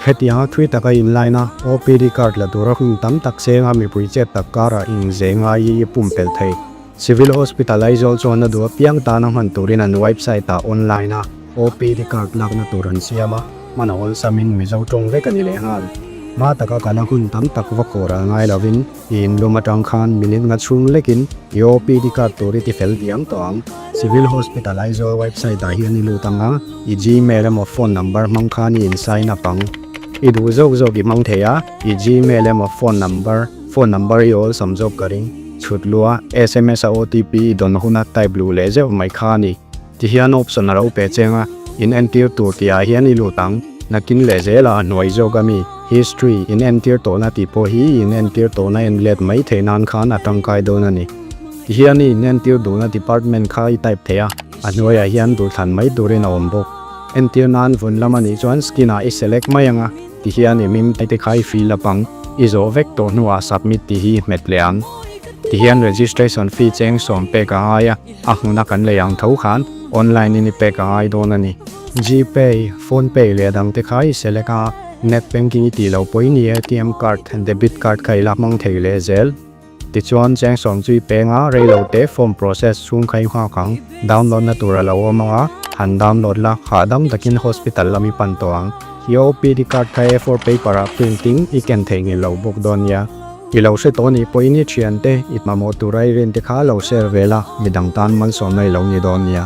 Hetianga thui taka in line a, OPD card la tura hun tam tak seng a mipui chet tak karah inze ngai hi i pumpelh thei. Civil Hospital Aizawl chuan a duh apiang tana hman turin an website ah online a OPD card lakna tur an siam a, hman a awlsamin Mizo tawng vek a ni leh nghal. Hma taka kala hun tam tak va khawr al ngai lovin i inlum atang khan minute nga chhung lekin i OPD card tur i ti fel diam tawh ang. Civil Hospital Aizawl website ah hian i lut ang a, i Gmail emaw phone number hmang khan i in sign up ang. I duh zawk zawk i hmang thei a, i Gmail emaw phone number, phone number i awlsam zawk ka ring. Chhut lua, sms a OTP i dawn huna type luh leh zeuh mai kha a ni. Tihian option a lo pe cheng a, in entir tur tih ah hian i lut ang. Nakin leh zel ah a hnuai zawk a mi, history, in entir tawhna tih pawh hi in entir tawhna en let mai theih nan khan a tangkai dawn a ni. Tihian i in entir duhna department kha i type thei a, a hnuaiah hian duhthlan mai turin a awm bawk. Entir nan vun lam a nih chuan skin ah i select mai ang a, tihian i hming te kha i fill up ang, i zawh vek tawh hnuah submit tih hi i hmet leh ang. Tihian registration fee cheng sawm pek a ngai a. A hmuna kan lei ang tho khan online in i pek a ngai dawn a ni. Gpay, Phonepay leh dang te kha i select a, net banking i tih loh pawhin i ATM card, debit card kha i la hmang thei leh zel. Tichuan, cheng sawm chu i peng a, rei lo te form process chhung kha i nghak ang. Download na tur a lo awm ang a, han download la, hahdam takin hospital lam i pan tawh ang. I OPD card kha A4 paper ah print in i ken theihnghilh lo bawk dawn nia. I lo hre tawh nih pawhin i thiante, i mamawh tura i rinte kha lo share ve la, midang tan malsawmna i lo ni dawn nia.